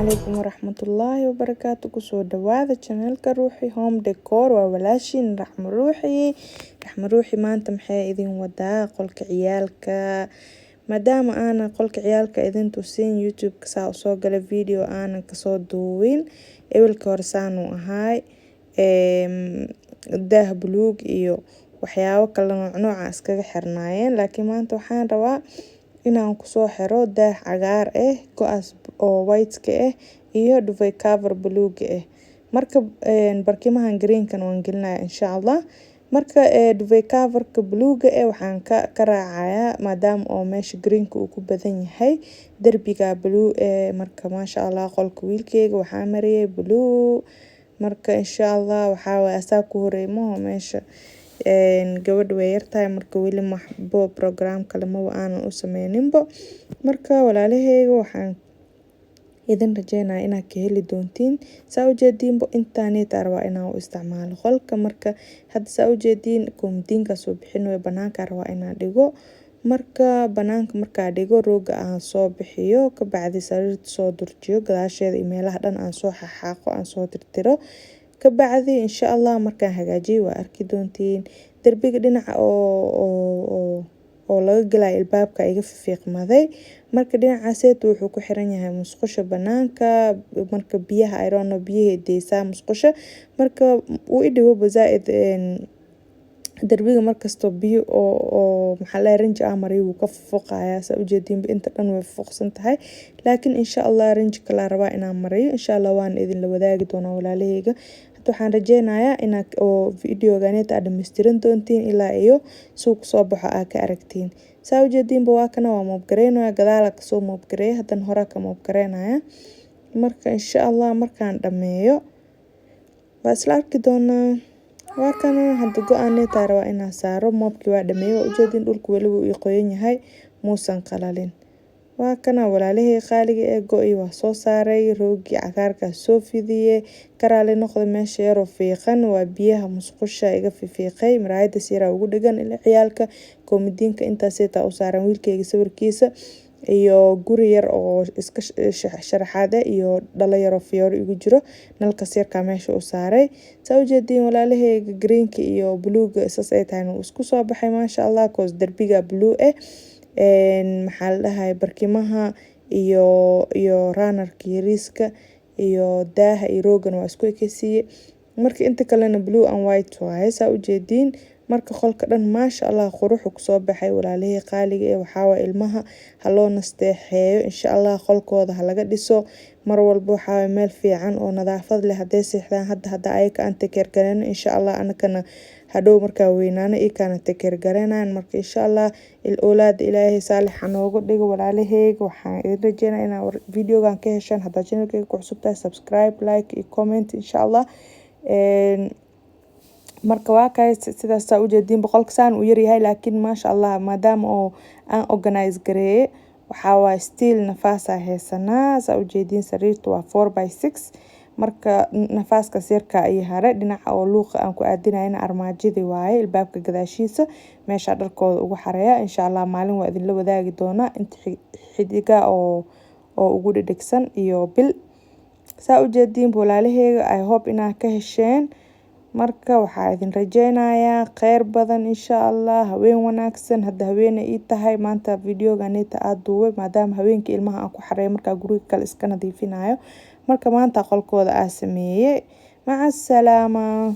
Calaykum waraxmatullaahi wabarakaatu. Kusoo dhawaada channelka Ruuxi Home Decor. Waa walaashiin Raxmo Ruuxi. Raxmo Ruuxi maanta maxay idin wadaa? Qolka ciyaalka. Maadaama aanan qolka ciyaalka idin tusin, YouTube-ka saa usoo galay, video aanan kasoo duubin. Ebelka hore saanuu ahaay, daah buluug iyo waxyaabo kala nooc nooca iskaga xirnaayeen, laakiin maanta waxaan rabaa inaan kusoo xiro daah cagaar ah, go-aas oo white-ka ah iyo duvet cover buluuga ah. Marka barkimahan greenkan waan gelinaya, insha Allah. Marka duvet coverka buluuga ah waxaan ka raacayaa, maadaama oo meesha greenka uu ku badan yahay, derbiga blue eh. Marka maasha Allah, qolka wiilkeyga waxaa mariyay blue. Marka insha Allah waxaa waye asaa ku horeeymaho meesha. Gabadha way yartahay, marka weli maxbo program kale maba aanan u sameyninbo. Marka walaalaheyga, waxaan idin rajeynaya inaad ka heli doontiin. Saa ujeediinbo, intaaneta rabaa inaan u isticmaalo qolka. Marka hadda saa ujeediin, koomadiinka soo bixin way, banaanka rabaa inaan dhigo. Marka banaanka markaa dhigo, rooga aan soo bixiyo, kabacdi sariirta soo durjiyo, gadaasheeda iyo meelaha dhan aan soo xaxaaqo, aan soo tirtiro. Kabacdi insha Allah markaan hagaajiyo waa arki doontiin. Derbiga dhinaca oo laga galayo ilbaabka iga fiiqmaday. Marka dhinacaaseetu wuxuu ku xiran yahay musqusha banaanka. Marka biyaha, I don't know, biyahay deysaa musqusha. Marka wuu i dhiboba zaaid derbiga. Markasto biyo oo maxaa la rinji ah mariyo, wuu ka fuuqayaa. Saa ujeediinba, inta dhan way fuuqsan tahay, laakiin insha Allah rinji kalaa rabaa inaan mariyo. Insha Allah waan idinla wadaagi doonaa, walaalaheyga. Hadda waxaan rajeynayaa inaad oo videoganeeta aad dhameystiran doontiin ilaa iyo suu kusoo baxo aa ka aragtiin. Saa ujeediinba, waa kana, waa mop gareynaya. Gadaala kasoo mop gareeya, haddana horaa ka mop gareynaya. Marka insha Allah markaan dhameeyo waa isla arki doonaa. Waa kana, hadda go-aaneetaa rabaa inaan saaro. Mopkii waa dhameeyey, waa ujeedin. Dhulku weli wuu ii qoyan yahay, muusan qalalin. Waa kana, walaalahey qaaliga ee, go-i waa soo saaray, roogii cagaarkaa soo fidiyey. Karaali noqda, meesha yaroo fiiqan waa biyaha musqusha iga fiiqay. Maraayada yaraa ugu dhegan ila ciyaalka. Koomadiinka intaaseytaa u saaran wiilkeyga sawirkiisa iyo guri yar oo iska sharaxaad ah iyo dhalo yaroo fiyooro igu jiro. Nalkaas yarkaa meesha u saaray. Saa ujeediin, walaalaheyga, greenka iyo buluuga saas ay tahay wuu isku soo baxay, maasha Allah, 'cause derbiga blue ah. Maxaa la dhahay, barkimaha iyo runnerka yariiska iyo daaha iyo roogan waa isku ekeysiiyey. Marka inta kalena blue and white waaye, saa ujeediin. Marka qolka dhan maasha Allah quruxu kusoo baxay. Walaalahey qaaliga ee, waxaa waaye ilmaha ha loo nasteexeeyo. Insha Allah qolkooda ha laga dhiso mar walba. Waxaa waaye meel fiican oo nadaafad leh hadday seexdaan. Hadda ayaka aan take care gareyno, insha Allah anakana hadhow markaa weynaano ikaana take care gareynayan. Marka insha Allah oolaada Ilaahay saalix ha nooga dhigo. Walaalaheyga, waxaan idin rajeynaya inaa videogan ka heshaan. Haddaa channelkeyga ku cusub tahay, subscribe, like iyo comment, insha Allah. Marka waa kay, sidaas saa ujeediin, boqolka saan uu yaryahay, laakiin maasha Allah, maadaama oo aan organize gareeye, waxaa waaye still nafaasaa haysanaa. Saa ujeediin, sariirta waa 4 by 6. Marka nafaaskaas yarkaa iyo hare dhinaca oo luuqa aan ku aadinayna armaajadii waaye, ilbaabka gadaashiisa meesha dharkooda ugu xareeya. Insha Allah maalin waa idinla wadaagi doonaa inta xidiga oo ugu dhedhegsan iyo bil. Saa ujeediin, walaalaheyga, I hope inaad ka hesheen. Marka waxaa idin rajeynayaa kheyr badan, insha Allah. Haween wanaagsan. Hadda haweene ii tahay maanta videoganeta aada duubay, maadaama haweenkii ilmaha aan ku xareeyo, markaa guriga kale iska nadiifinayo. Marka maanta qolkooda aa sameeyey. Maca asalaama.